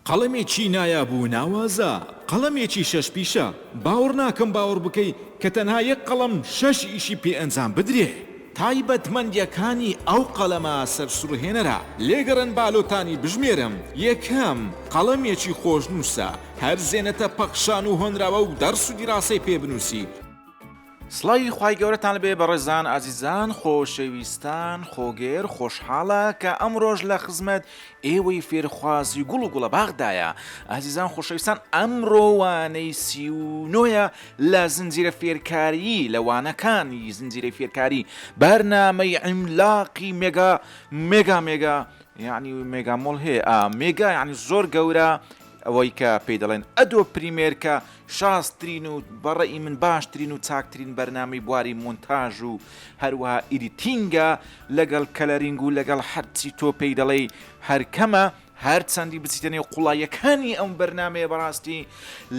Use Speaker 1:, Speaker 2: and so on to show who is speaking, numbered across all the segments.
Speaker 1: قەڵەمێکی نایاب و ناوازە، قەڵەمێکی شەش پیشە، باوەڕ ناکەم باوەڕ بکەی کە تەنها یەک قەڵەم شەش ئیشی پێ ئەنجام بدرێ. تایبەتمەندیەکانی ئەو قەڵەمە سەرسوڕهێنەرە، لێگەڕێن با لۆتانی بژمێرم، یەکەم، قەڵەمێکی خۆشنووسە، هەر زێنەتە پەخشان و هۆنراوە و دەڕس و دیراسەی پێ بنووسی،
Speaker 2: سڵاوی خوای گەورەتان لەبێ بەڕێزان ئازیزان خۆشەویستان خۆگێر خۆشحاڵە کە ئەمڕۆژ لە خزمەت ئێوەی فێرخوازی گوڵ و گوڵەباغدایە ئازیزان خۆشەویستان ئەمڕۆ وانەی 39ە لە زنجیرە فێرکاریی لە وانەکانی زنجیرەی فێرکاری بەرنامەی عیملاقی مێگا مێگا مێگا یعنی مێگا مۆڵ هەیە ئا مێگا یعنی زۆر گەورە ئەوەی کە پێی دەڵێن Adobe Premiere کە شازترین و بە ڕەئی من باشترین و چاکترین بەرنامەی بواری مۆنتاژ و هەروەها editing ە لەگەڵ coloring و لەگەڵ هەرچی تۆ پێی دەڵێی هەر کەمە هەرچەندی بچیتە نێو قوڵاییەکانی ئەم بەرنامەیە بەڕاستی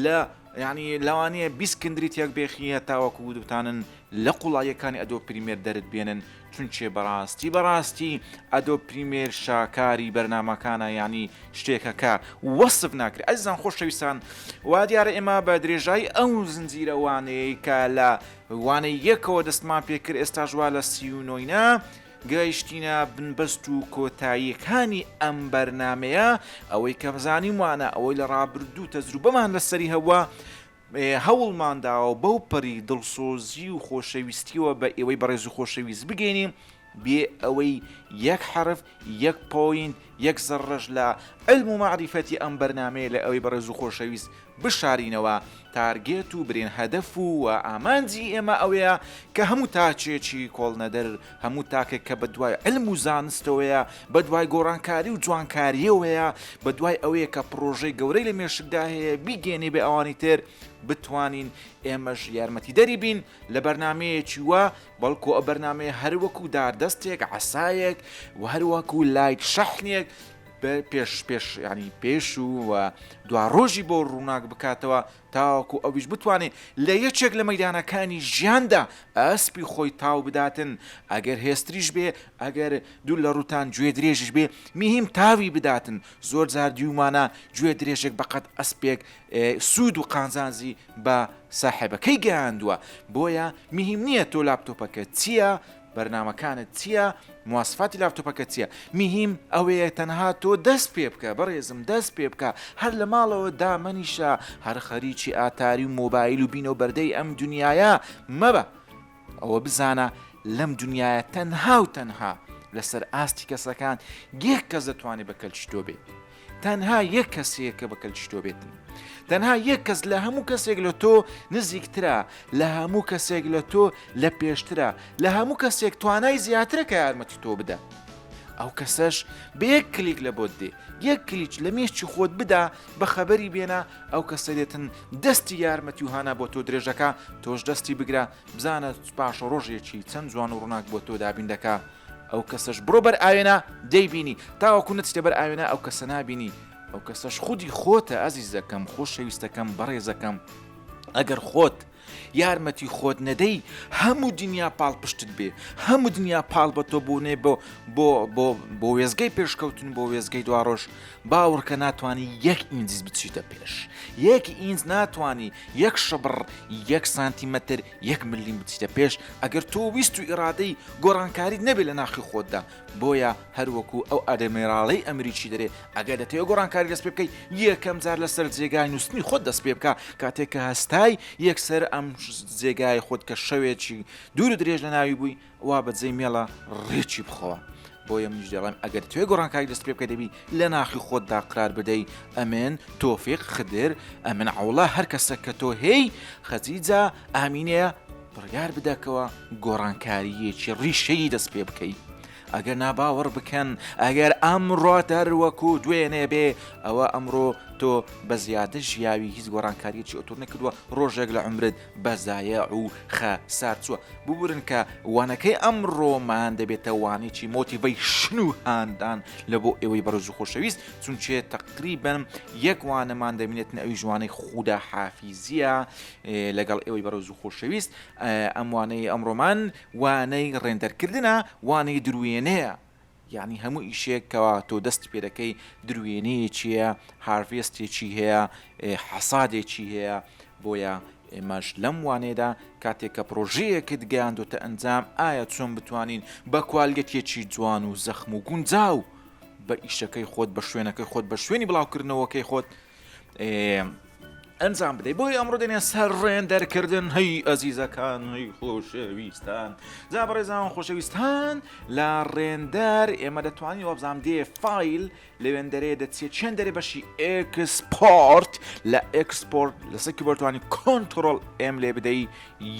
Speaker 2: لە یعنی لەوانەیە 20 کندری تێک بێخی هەتاوەکو بتانن لە قوڵاییەکانی Adobe Premiere دەرت بێنن چونکێ بەڕاستی بەڕاستی Adobe Premiere شاکاری بەرنامەکانە یانی شتێکە کە وەسف ناکرێت ئەزیزان خۆشەویستان وا دیارە ئێمە بە درێژایی ئەو زنجیرە وانەیە کە لە وانەی یەکەوە دەستمان پێکرد ئێستاش وا لە سیونۆینە گەیشتینە بنبەست و کۆتاییەکانی ئەم بەرنمەیە ئەوەی کە بزانیمانە ئەوەی لە ڕابردوو تەجروبەمان لەسەری هەبووە هەوڵمان داوە بەو پەڕی دڵسۆزی و خۆشەویستیەوە بە ئێوەی بەڕێز و خۆشەویست بگەینین بێ ئەوەی یەک حەرف یەک point یەک زەڕەش لە علم و مەعریفەتی ئەم بەرنامەیە لە ئەوەی بەڕێز و خۆشەویست بشارینەوە target و برێن هەدەف و ئامانجی ئێمە ئەوەیە کە هەموو تاکێکی کۆڵنەدەر هەموو تاکێک کە بەدوای علم و زانستەوەیە، بەدوای گۆڕانکاری و جوانکارییەوەیە، بەدوای ئەوەیە کە پڕۆژەی گەورەی لە مێشکدا هەیە بیگەیەنێ بە ئەوانی تر، بتوانین ئێمەش یارمەتیدەری بین لە بەرنامەیەکی وا، بەڵکو ئەو بەرنامەیە هەر وەکو داردەستێک، عەسایەک، و هەر وەکو لایت شەحنێک پێش پێش یانی پێش و دواڕۆژی بۆ ڕووناک بکاتەوە، تاوەکو ئەویش بتوانێت لە یەکێک لە مەیدانەکانی ژیاندا ئەسپی خۆی تاو بداتن، ئەگەر هێستریش بێ، ئەگەر دوور لە ڕووتان گوێ درێژیش بێ، میهیم تاوی بداتن، زۆر جار دیومانە گوێ درێژێک بەقەد ئەسپێک سوود و قازانجی بە ساحێبەکەی گەیاندووە، بۆیە میهیم نییە تۆ لاپتۆپەکەت چییە، بەرنامەکانت چیە مواسفاتی لاپتۆپەکەت چیە میهیم ئەوەیە تەنها تۆ دەست پێ بکە بەڕێزم دەست پێ بکە هەر لە ماڵەوە دامەنیشە هەر خەریکی ئاتاری و مۆبایل و بینە و بەردەی ئەم دنیاە مەبە ئەوە بزانە لەم دنیاە تەنها و تەنها لەسەر ئاستی کەسەکان یەک کەس دەتوانێت بە کەلکی تۆ بێت تەنها یەک کەس هەیە کە بە کەلکی تۆ بێتن. تەنها یەک کەس لە هەموو کەسێک لە تۆ نزیکترە، لە هەموو کەسێک لە تۆ لە پێشترە، لە هەموو کەسێک توانای زیاترە کە یارمەتی تۆ بدا. ئەو کەسەش بە یەک کلیک لە بۆت دێ، یەک کلیک لە مێشکی خۆت بدا بە خەبەری بێنە، ئەو کەسە دێتن دەستی یارمەتی و هانا بۆ تۆ درێژ دەکا، تۆش دەستی بگرە، بزانە پاشەڕۆژێکی چەند جوان و ڕووناک بۆ تۆ دابین دەکا. ئەو کەسەش بڕۆ بەر ئاوێنە دەیبینی تاوەکو نەچیتە بەر ئاوێنە ئەو کەسە نابینی ئەو کەسەش خودی خۆتە ئازیزەکەم خۆشەویستەکەم بەڕێزەکەم ئەگەر خۆت یارمەتی خۆت نەدەی هەموو دنیا پاڵپشتت بێ هەموو دنیا پاڵ بە تۆ بوونێ بۆ بۆ بۆ بۆ وێزگەی پێشکەوتن بۆ وێزگەی دواڕۆژ باوەڕکە ناتوانانی یەک ئینجیز بچیتە پێش یەک ئینج ناتوانانی یەک شبڕ یەک سانتیمەتر یەک ملیم بچیتە پێش ئەگەر تۆ ویست و ئیڕادەی گۆڕانکاریت نەبێت لە ناخی خۆتدا، بۆیە هەروەکو ئەو ئەدمیراڵەی ئەمریکی دەرێ ئەگەر دەتەوێت گۆڕانکاری دەست پێ بکەی یەکەم جار لەسەر جێگای نووستنی خۆت دەست پێ بکە، کاتێک کە هەستای یەکسەر ئەم جێگای خۆت کە شەوێکی دوور و درێژ لەناوی بووی وا بەجێی مێڵە ڕێکی بخەوە. بۆیە منیش دەڵێم ئەگەر دەتەوێت گۆڕانکاری دەست پێ بکەی دەبی لە ناخی خۆتدا قرار بدەی ئەمن تۆفیق خدر ئەمن عەوڵا هەر کەسە کە تۆ هەی خەجیجە ئامینەیە بڕیار بدەکەوە گۆڕانکارییەکی ڕیشەیی دەست پێ بکەی ئەگەر ناباوەڕ بکەن ئەگەر ئەمڕۆ دەروەکو دوێنێ بێ ئەوە ئەمڕۆ تۆ بە زیادە ژیاوی هیچ گۆڕانکاریەکی ئەوتۆ نەکردووە ڕۆژێک لە عمرت بە زایەع و خەسار چووە. ببورن کە وانەکەی ئەمڕۆمان دەبێتە وانەیەکی motivation و هاندان لە بۆ ئێوەی بەڕێز و خۆشەویست چونکێ تەقریبەن یەک وانەمان دەبینێتن ئەویش وانەی خودا حافیزیە لەگەڵ ئێوەی بەڕێز و خۆشەویست ئەم وانەی ئەمڕۆمان وانەی render کردنە وانەی دروێنەیە. یانی هەموو ئیشێک کەوا تۆ دەستی پێ دەکەی دروێنەیەکی هەیە harvest ێکی هەیە حەسادێکی هەیە بۆیە ئێمەش لەم وانەیەدا کاتێک کە پرۆژەیەکت گەیاندۆتە ئەنجام ئایا چۆن بتوانین بە quality ێکی جوان و زەخم و گونجاو بە ئیشەکەی خۆت بە شوێنەکەی خۆت بە شوێنی بڵاوکردنەوەکەی خۆت ئەنجام بدەیت بۆی ئەمڕۆ دێنێ سەر render کردن هەی ئەزیزەکان هەی خۆشەویستان جا بەڕێزان خۆشەویستان لە render ئێمە دەتوانین وابزانام دێ file لەوێندەرێ دەچێت چێن دەرێ بەشی export لە export لەسەر کیبۆردوانی control M لێ بدەی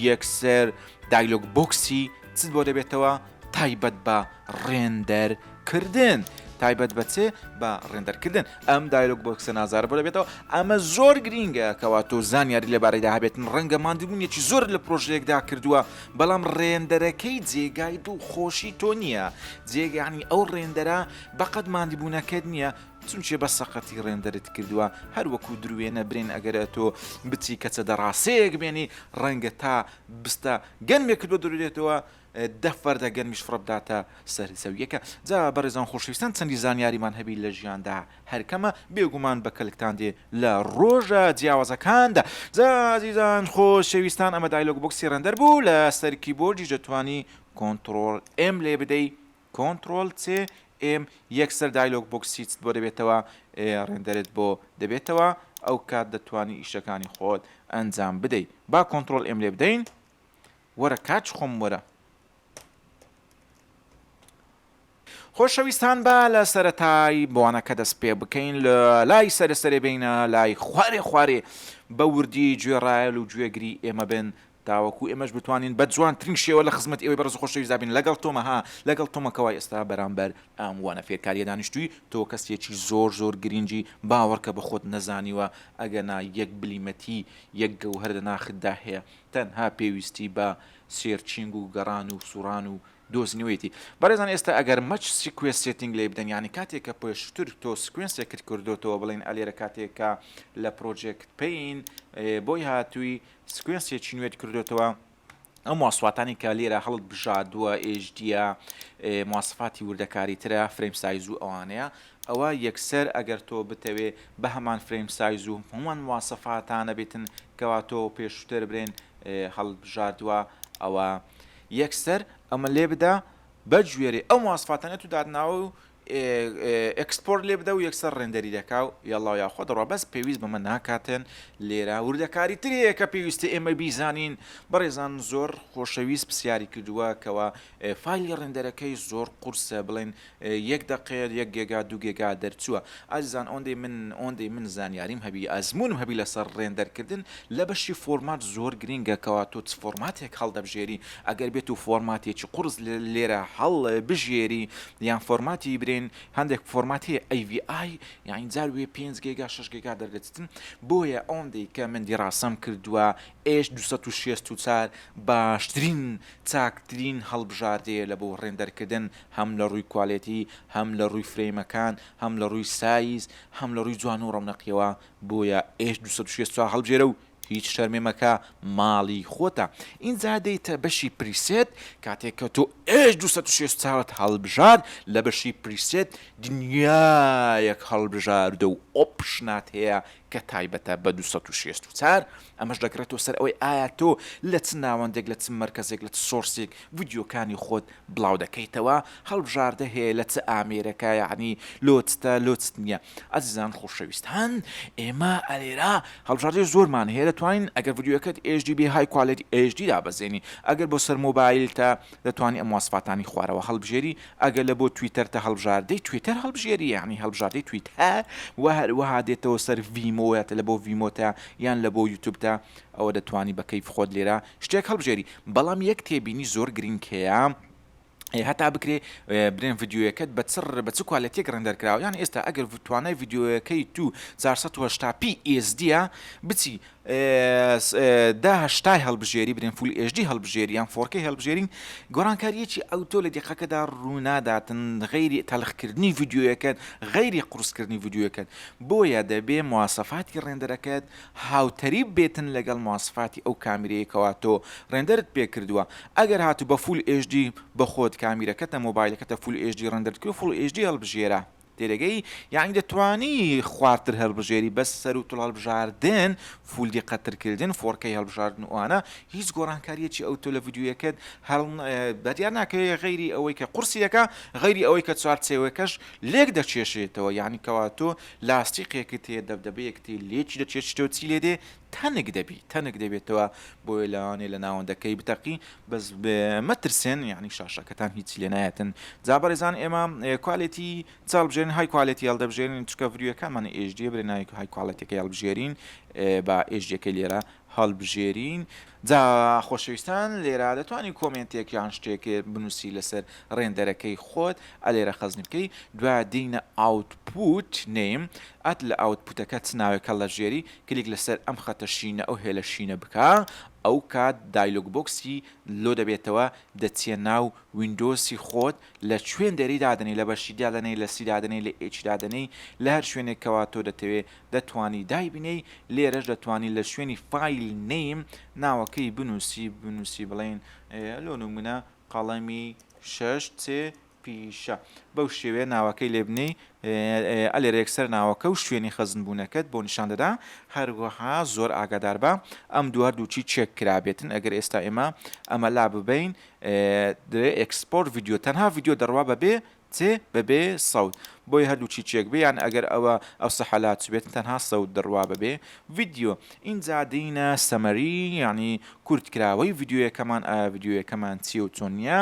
Speaker 2: یەکسەر dialog box ی چت بۆ دەبێتەوە تایبەت بە render کردن تایبەت بە چێ بە render کردن ئەم dialog box ە نازارە بۆ دەبێتەوە ئەمە زۆر گرینگە کەوا تۆ زانیاری لەبارەیدا هەبێتن ڕەنگە ماندووبوونێکی زۆر لە پرۆژەیەکدا کردووە بەڵام render ەکەی جێگای دڵخۆشی تۆ نییە جێگانی ئەو render ە بەقەد ماندبوونەکەت نییە چونکێ بە سەقەتی render ت کردووە هەر وەکو دروێنە برێن ئەگەر تۆ بچی کەچە دەڕاسەیەک بێنی ڕەنگە تا بستە گەنمێکت بۆ دروێتەوە دە فەردە گەنمیش فڕە بداتە سەر زەویەکە جا بەڕێزان خۆشەویستان چەندی زانیاریمان هەبی لە ژیاندا هەر کەمە بێگومان بە کەلکتان دێ لە ڕۆژە جیاوازەکاندا جا ئازیزان خۆشەویستان ئەمە dialog box ی render بوو لە سەر کیبۆردیش دەتوانی control M لێ بدەی control چێ M یەکسەر dialog box یت بۆ دەبێتەوە render ت بۆ دەبێتەوە ئەو کات دەتوانی ئیشەکانی خۆت ئەنجام بدەی با control M لێ بدەین وەرە کاچ خۆم وەرە. خۆشەویستان با لە سەرەتای وانەکە دەست پێ بکەین لە لای سەرێ سەرێ بێینە لای خوارێ خوارێ بە وردی گوێڕایەل و گوێگری ئێمە بن تاوەکو ئێمەش بتوانین بە جوانترین شێوە لە خزمەت ئێوەی بەڕێز و خۆشەویستدا بین لەگەڵ تۆمە ها لەگەڵ تۆمە کەوا ئێستا بەرامبەر ئەم وانە فێرکاریە دانیشتووی تۆ کەسێکی زۆر زۆر گرینگی باوەڕکە بە خۆت نەزانیوە ئەگەنا یەک بلیمەتی یەک گەوهەر لە ناختدا هەیە تەنها پێویستی بە searching و گەڕان و سوڕان و دۆزینەوەیەتی. بەڕێزان ئێستا ئەگەر match sequence setting لێ بدەن یانی کاتێک کە پێشتر تۆ sequence ێکت کردۆتەوە بڵێن ئەلێرە کاتێک کە لە project pane بۆی هاتووی sequence ێکی نوێت کردۆتەوە ئەو مواسفاتانی کە لێرە هەڵت بژاردووە HD یە مواسفاتی وردەکاری ترە frame size و ئەوانەیە ئەوە یەکسەر ئەگەر تۆ بتەوێ بە هەمان frame size و هەمان مواسەفاتانە بێتن کەوا تۆ پێشوتر برێن هەڵت بژاردوە ئەوە یەکسەر ئەمە لێ بدە بە گوێرەی ئەو مواسفاتانە تو داتناوە و export لێ بدە و یەکسەر render ی دەکا و یاڵا و یاخوا دەڕوا بەس پێویست بەمە ناکاتن لێرە وردەکاری تر هەیە کە پێویستە ئێمە بیزانین بەڕێزان زۆر خۆشەویست پرسیاری کردووە کەوا file ی render ەکەی زۆر قورسە بڵێن یەک دەقەیە یەک گێگا دوو گێگا دەرچووە ئازیزان ئۆندەی من ئۆندەی من زانیاریم هەبی ئەزموونم هەبی لەسەر render کردن لە بەشی فۆرمات زۆر گرینگە کەوا تۆ چ فۆرماتێک هەڵدەبژێری ئەگەر بێت و فۆرماتێکی قورس لێرە هەڵ بژێری یان فۆرماتی برێن هەندێک فۆرمات هەیە AVI یانی جار وێ 5 گێگا 6 گێگا دەردەچتن بۆیە ئۆندەی کە من دیڕاسەم کردووە H 264 باشترین چاکترین هەڵبژاردەیە لە بۆ render کردن هەم لە ڕووی quality هەم لە ڕووی frame ەکان هەم لە ڕووی سایز هەم لە ڕووی جوان و ڕەونەقیەوە بۆیە H 264 هەڵبژێرە و هیچ شەرمێ مەکە ماڵی خۆتە ئینجا دێیتە بەشی preset کاتێک کە تۆ H 264 هەڵبژارد لە بەشی preset دنیایەک هەڵبژاردە و option ات هەیە کە تایبەتە بە 264 ئەمەش دەگەڕێتەوە سەر ئەوەی ئایا تۆ لە چ ناوەندێک لە چ مەرکەزێک لە چ source ێک ڤیدیۆکانی خۆت بڵاو دەکەیتەوە هەڵبژاردە هەیە لە چ ئامێرەکە یەعنی لۆچتە لۆچت نییە ئازیزان خۆشەویستان ئێمە ئەلێرە هەڵبژاردەی زۆرمان هەیە دەتوانین ئەگەر ڤیدیۆکەت HD بێ high quality HD دابەزێنی ئەگەر بۆ سەر مۆبایلتە دەتوانی ئەم مواسفاتانی خوارەوە هەڵبژێری ئەگەر لە بۆ تویتەرتە هەڵبژاردەی تویتەر هەڵبژێری یەعنی هەڵبژاردەی تویتەر وە هەروەها دێتەوە سەر Vimeo یاتە لە بۆ Vimeo تە یان لە بۆ یوتوبتە ئەوە دەتوانی بە کەیف خۆت لێرە شتێک هەڵبژێری بەڵام یەک تێبینی زۆر گرینگ هەیە هەتا بکرێ برێن ڤیدیۆیەکەت بە چ بە چ quality ێک render کراوە یان ئێستا ئەگەر توانای ڤیدیۆیەکەی تو 480 p SD ە بچی. دە هەشتای هەڵبژێری برێن full HD هەڵبژێری یان 4K هەڵبژێرین گۆڕانکاریەکی ئەوتۆ لە دیقەکەدا ڕووناداتن غەیری تەلخکردنی ڤیدیۆیەکەت غەیری قورسکردنی ڤیدیۆیەکەت بۆیە دەبێ مواسەفاتی render ەکەت هاوتەریب بێتن لەگەڵ مواسفاتی ئەو کامیرەیە کەوا تۆ render ت پێ کردووە ئەگەر هاتوو بە full HD بەخۆت کامیرەکەتە مۆبایلەکەتە full HD render ت کردووە full HD هەڵبژێرە تێدەگەی یانی دەتوانی خوارتر هەڵبژێری بەس سەروو تۆ هەڵبژاردن full دیقەتر کردن 4K هەڵبژاردن و ئەوانە هیچ گۆڕانکاریەکی ئەوتۆ لە ڤیدیۆیەکەت هەڵ بەدیار ناکەوێ غەیری ئەوەی کە قورسی دەکا غەیری ئەوەی کە چوارچێوەکەش لێک دەکێشێتەوە یانی کەوا تۆ لاستیقێکت هەیە دەبدەبەیەکت هەیە لێکی دەکێشیتەوە چی لێ دێ تەنک دەبی تەنک دەبێتەوە بۆیە لەوانەیە لە ناوەندەکەی بتەقی بەس مەترسێن یعنی شاشەکەتان هیچی لێ نایەتن جا بەڕێزان ئێمە quality چ هەڵبژێرین high quality هەڵدەبژێرین چونکە ڤیدیۆکانمان HD برێ ناوی high quality ەکەی هەڵبژێرین با HD ەکەی لێرە هەڵبژێرین جا خۆشەویستان لێرە دەتوانی comment ێک یان شتێک بنووسی لەسەر render ەکەی خۆت ئەلێرە خەزنی بکەی دوای دێینە output name ئەت لە output ەکە چ ناوێک هەڵدەبژێری کلیک لەسەر ئەم خەتە شینە ئەو هێلە شینە بکە ئەو کات dialog box ی لۆ دەبێتەوە دەچیە ناو Windows ی خۆت لە کوێن دەری دادەنێی لە بەشی دادەنێی لە C دادەنێی لە H دادەنێی لە هەر شوێنێک کەوا تۆ دەتەوێ دەتوانی دایبنێی لێرەش دەتوانی لە شوێنی file name ناوەکەی بنوسی بنوسی بڵێین لۆ نمونە قەڵەمی شەش چێ پیشە بەو شێوەیە ناوەکەی لێ بنێی ئەلێرە یەکسەر ناوەکە و شوێنی خەزن بوونەکەت بۆ نیشان دەدا هەروەها زۆر ئاگادار بە ئەم دوو هەردووکی check کرابێتن ئەگەر ئێستا ئێمە ئەمە لا ببەین درێ export video تەنها ڤیدیۆ دەڕوا بەبێ چێ بەبێ سەوت بۆیە هەردووکی check بێ یان ئەگەر ئەوە ئەو سەحە لا چوبێتن تەنها سەوت دەڕوا بەبێ ڤیدیۆ ئینجا دێینە summary یانی کورت کراوەی ڤیدیۆیەکەمان ئایا ڤیدیۆیەکەمان چیە و چۆن نیە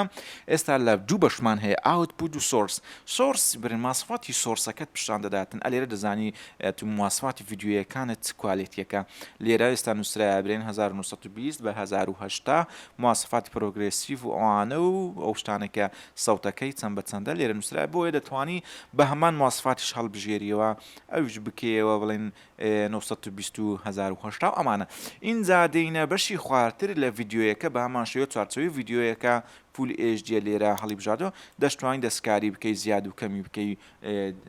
Speaker 2: ئێستا لە دوو بەشمان هەیە output و source source برێن ماسفاتی source ەکەت پیشان دەداتن ئەلێرە دەزانی تو مواسفاتی ڤیدیۆیەکانت چ quality یەکە لێرە ئێستا نووسرایە برێن 1920 بە 1080 مواسفاتی progressive و ئەوانە و ئەو شتانە کە سەوتەکەی چەند بە چەندە لێرە نووسرایە بۆیە دەتوانی بە هەمان مواسفاتیش هەڵبژێریەوە ئەویش بکەیەوە بڵێن 920 و 1080 و ئەمانە ئینجا دێینە بەشی خوارتر لە ڤیدیۆیەکە بە هەمان شێوە چوارچێوەی ڤیدیۆیەکە full HD یە لێرە هەڵیبژاردەوە دەشتوانی دەستکاری بکەی زیاد و کەمی بکەی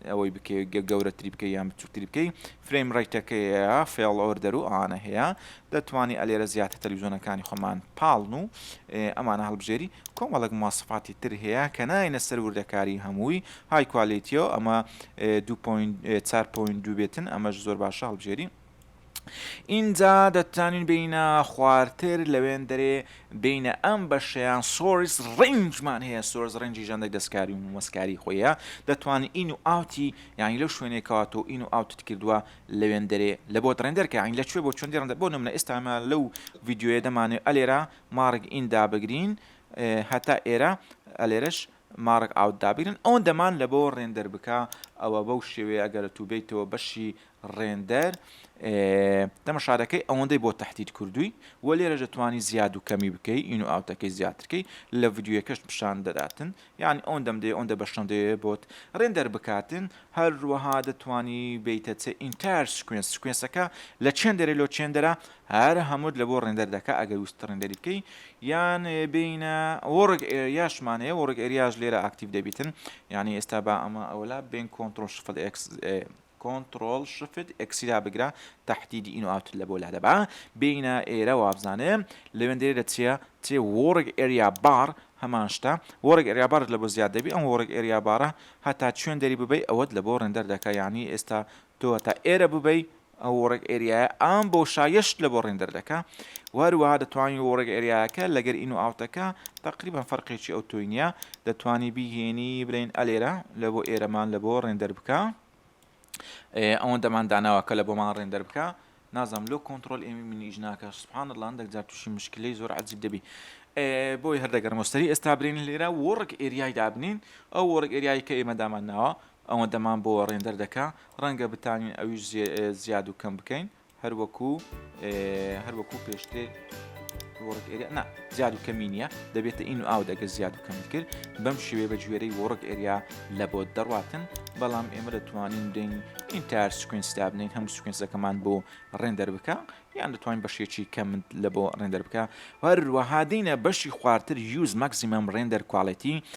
Speaker 2: ئەوەی بکەی گەورەتری بکەی یان بچووکتری بکەی frame rate ەکەی هەیە file order و ئەوانە هەیە دەتوانی ئەلێرە زیاتر تەلەڤیزیۆنەکانی خۆمان پاڵن و ئەمانە هەڵبژێری کۆمەڵێک مواسفاتی تر هەیە کە نایەنە سەر وردەکاری هەمووی high quality یە و ئەمە 4.2 بێتن ئەمەش زۆر باشە هەڵبژێری ئینجا دەتوانین بێینە خوارتر لەوێندەرێ بێینە ئەم بەشەیان source range مان هەیە source range ی ژەندێک دەستکاری و مەسکاری خۆیە دەتوانین in و out ی یانی لەو شوێنێکەوە تۆ in و out ت کردووە لەوێندەرێ لە بۆت render کە یانی لە کوێ بۆ چۆن render بۆ نمونە ئێستا ئەمە لەو ڤیدیۆیە دەمانەوێت ئەلێرە mark in دابگرین هەتا ئێرە ئەلێرەش mark out دابگرن ئەوەندەمان لە بۆ render بکە ئەوە بەو شێوەیە ئەگەر تو بێیتەوە بەشی render تەمەشا دەکەی ئەوەندەی بۆ تەحدید کردووی و لێرەش دەتوانی زیاد و کەمی بکەی in و out ەکەی زیاترکەی لە ڤیدیۆیەکەش پیشان دەداتن یعنی ئەوەندەم دەوێ ئەوەندە بەشەم دەوێ بۆت render بکاتن هەروەها دەتوانی بیتە چ entire sequence sequence ەکە لە چێندەرێ لۆ چێندەرە هەر هەمووت لە بۆ render دەکا ئەگەر ویست render ی بکەی یان بینە work area شمان هەیە work area ش لێرە active دەبیتن یعنی ئێستا با ئەمە ئەولا بین control shift X control shift X ی دابگرە تەحدیدی in و out ت لە بۆ لادەبا بێینە ئێرە وابزانێ لەوێندەرێ دەچیە چێ work area bar هەمان شتە work area bar ت لە بۆ زیاد دەبی ئەم work area bar ە هەتا چوێن دەری ببەی ئەوەت لە بۆ render دەکا یانی ئێستا تۆ هەتا ئێرە ببەی ئەو work area یە ئەم بۆشایەشت لە بۆ render دەکا وهەروەها دەتوانی work area یەکە لەگەر in و out ەکە تەقریبەن فەرقێکی ئەو تۆی نییە دەتوانی بیهێنی بلێن ئەلێرە لە بۆ ئێرەمان لە بۆ render بکە ئەوەندەمان داناوە کە لە بۆمان render بکە نازانم لۆ control M ی من ئیش ناکە سبحان الله هەندێک جار تووشی مشکلەی زۆر عجیب دەبی بۆی هەر دەگەڕمەوە سەری ئێستا برین لێرە work area ی دابنین ئەو work area ی کە ئێمە دامان ناوە ئەوەندەمان بۆ render دەکا ڕەنگە بتانین ئەویش زیاد و کەم بکەین هەروەکو هەروەکو پێشتر. work area نا زیاد و کەمی نییە دەبێتە in و out ئەگەر زیاد و کەمت کرد بەم شێوەیە بە گوێرەی work area لە بۆت دەڕاتن بەڵام ئێمە دەتوانین دەین entire sequence دابنین هەموو sequence ەکەمان بۆ render بکە یان دەتوانین بەشێکی کەمت لە بۆ render بکە هەروەها دینە بەشی خوارتر use maximum render quality.